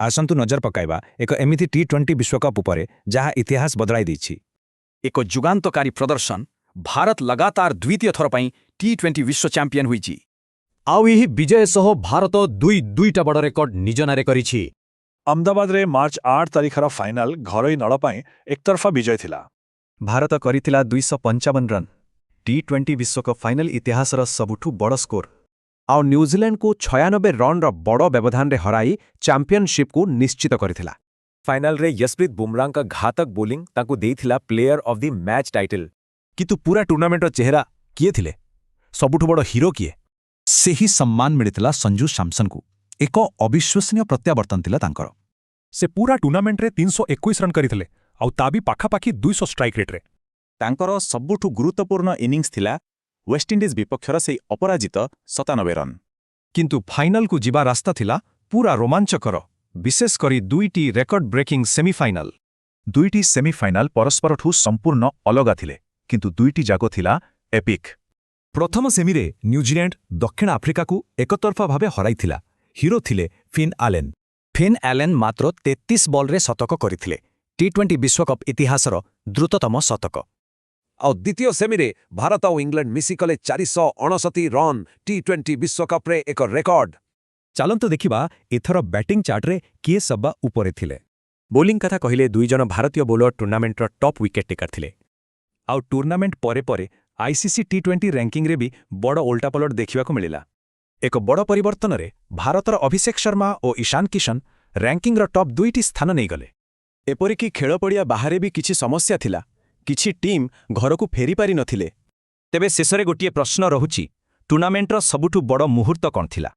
ଆସନ୍ତୁ ନଜର ପକାଇବା ଏକ ଏମିତି ଟି-20 ବିଶ୍ୱକପ୍ ଉପରେ, ଯାହା ଇତିହାସ ବଦଳାଇ ଦେଇଛି। ଏକ ଯୁଗାନ୍ତକାରୀ ପ୍ରଦର୍ଶନ। ଭାରତ ଲଗାତାର ଦ୍ୱିତୀୟ ଥର ପାଇଁ ଟି-20 ବିଶ୍ୱ ଚାମ୍ପିୟନ ହୋଇଛି। ଆଉ ଏହି ବିଜୟ ସହ ଭାରତ ଦୁଇ ଦୁଇଟା ବଡ଼ ରେକର୍ଡ ନିଜ ନାଁରେ କରିଛି। ଅହମ୍ମଦାବାଦରେ ମାର୍ଚ୍ଚ 8 ତାରିଖର ଫାଇନାଲ ଘରୋଇ ଦଳ ପାଇଁ ଏକତରଫା ବିଜୟ ଥିଲା। ଭାରତ କରିଥିଲା 255 ରନ୍, ଟି-20 ବିଶ୍ୱକପ୍ ଫାଇନାଲ ଇତିହାସର ସବୁଠୁ ବଡ଼ ସ୍କୋର। ଆଉ ନ୍ୟୁଜିଲାଣ୍ଡକୁ 96 ରନ୍ର ବଡ଼ ବ୍ୟବଧାନରେ ହରାଇ ଚାମ୍ପିଅନସିପ୍କୁ ନିଶ୍ଚିତ କରିଥିଲା। ଫାଇନାଲରେ ଯଶପ୍ରୀତ ବୁମରାଙ୍କ ଘାତକ ବୋଲିଂ ତାଙ୍କୁ ଦେଇଥିଲା player of the match title. କିନ୍ତୁ ପୁରା ଟୁର୍ଣ୍ଣାମେଣ୍ଟର ଚେହେରା କିଏ ଥିଲେ? ସବୁଠୁ ବଡ଼ ହିରୋ କିଏ? ସେହି ସମ୍ମାନ ମିଳିଥିଲା ସଞ୍ଜୁ ସାମସନକୁ। ଏକ ଅବିଶ୍ୱସନୀୟ ପ୍ରତ୍ୟାବର୍ତ୍ତନ ଥିଲା ତାଙ୍କର। ସେ ପୁରା ଟୁର୍ଣ୍ଣାମେଣ୍ଟରେ 321 ରନ୍ କରିଥିଲେ, ଆଉ ତା ବି ପାଖାପାଖି 200 ଷ୍ଟ୍ରାଇକ୍ ରେଟ୍ରେ। ତାଙ୍କର ସବୁଠୁ ଗୁରୁତ୍ୱପୂର୍ଣ୍ଣ ଇନିଂସ ଥିଲା ୱେଷ୍ଟଇଣ୍ଡିଜ୍ ବିପକ୍ଷର ସେଇ ଅପରାଜିତ 97 ରନ୍। କିନ୍ତୁ ଫାଇନାଲକୁ ଯିବା ରାସ୍ତା ଥିଲା ପୁରା ରୋମାଞ୍ଚକର, ବିଶେଷ କରି ଦୁଇଟି ରେକର୍ଡ ବ୍ରେକିଂ ସେମିଫାଇନାଲ। ଦୁଇଟି ସେମିଫାଇନାଲ ପରସ୍ପରଠୁ ସମ୍ପୂର୍ଣ୍ଣ ଅଲଗା ଥିଲେ, କିନ୍ତୁ ଦୁଇଟି ଯାକ ଥିଲା ଏପିକ୍। ପ୍ରଥମ ସେମିରେ ନ୍ୟୁଜିଲ୍ୟାଣ୍ଡ ଦକ୍ଷିଣ ଆଫ୍ରିକାକୁ ଏକତରଫା ଭାବେ ହରାଇଥିଲା। ହିରୋ ଥିଲେ ଫିନ୍ ଆଲେନ୍। ଫିନ୍ ଆଲେନ୍ ମାତ୍ର 33 ବଲ୍ରେ ଶତକ କରିଥିଲେ, ଟି-20 ବିଶ୍ୱକପ୍ ଇତିହାସର ଦ୍ରୁତତମ ଶତକ। ଆଉ ଦ୍ୱିତୀୟ ସେମିରେ ଭାରତ ଓ ଇଂଲଣ୍ଡ ମିଶିକଲେ 459 ରନ୍, ଟି-20 ବିଶ୍ୱକପ୍ରେ ଏକ ରେକର୍ଡ। ଚାଲନ୍ତୁ ଦେଖିବା ଏଥର ବ୍ୟାଟିଂ ଚାର୍ଟରେ କିଏ ସବା ଉପରେ ଥିଲେ। ବୋଲିଂ କଥା କହିଲେ ଦୁଇ ଜଣ ଭାରତୀୟ ବୋଲର ଟୁର୍ଣ୍ଣାମେଣ୍ଟର ଟପ୍ ୱିକେଟ୍ ଟେକର ଥିଲେ। ଆଉ ଟୁର୍ଣ୍ଣାମେଣ୍ଟ ପରେ ପରେ ଆଇସିସି ଟି-20 ର୍ୟାଙ୍କିଂରେ ବି ବଡ଼ ଓଲଟାପଲଟ ଦେଖିବାକୁ ମିଳିଲା। ଏକ ବଡ଼ ପରିବର୍ତ୍ତନରେ ଭାରତର ଅଭିଷେକ ଶର୍ମା ଓ ଇଶାନ କିଶନ ର୍ୟାଙ୍କିଂର ଟପ୍ ଦୁଇଟି ସ୍ଥାନ ନେଇଗଲେ। ଏପରିକି ଖେଳପଡ଼ିଆ ବାହାରେ ବି କିଛି ସମସ୍ୟା ଥିଲା। କିଛି ଟିମ୍ ଘରକୁ ଫେରିପାରି ନଥିଲେ। ତେବେ ଶେଷରେ ଗୋଟିଏ ପ୍ରଶ୍ନ ରହୁଛି, ଟୁର୍ଣ୍ଣାମେଣ୍ଟର ସବୁଠୁ ବଡ଼ ମୁହୂର୍ତ୍ତ କ'ଣ ଥିଲା?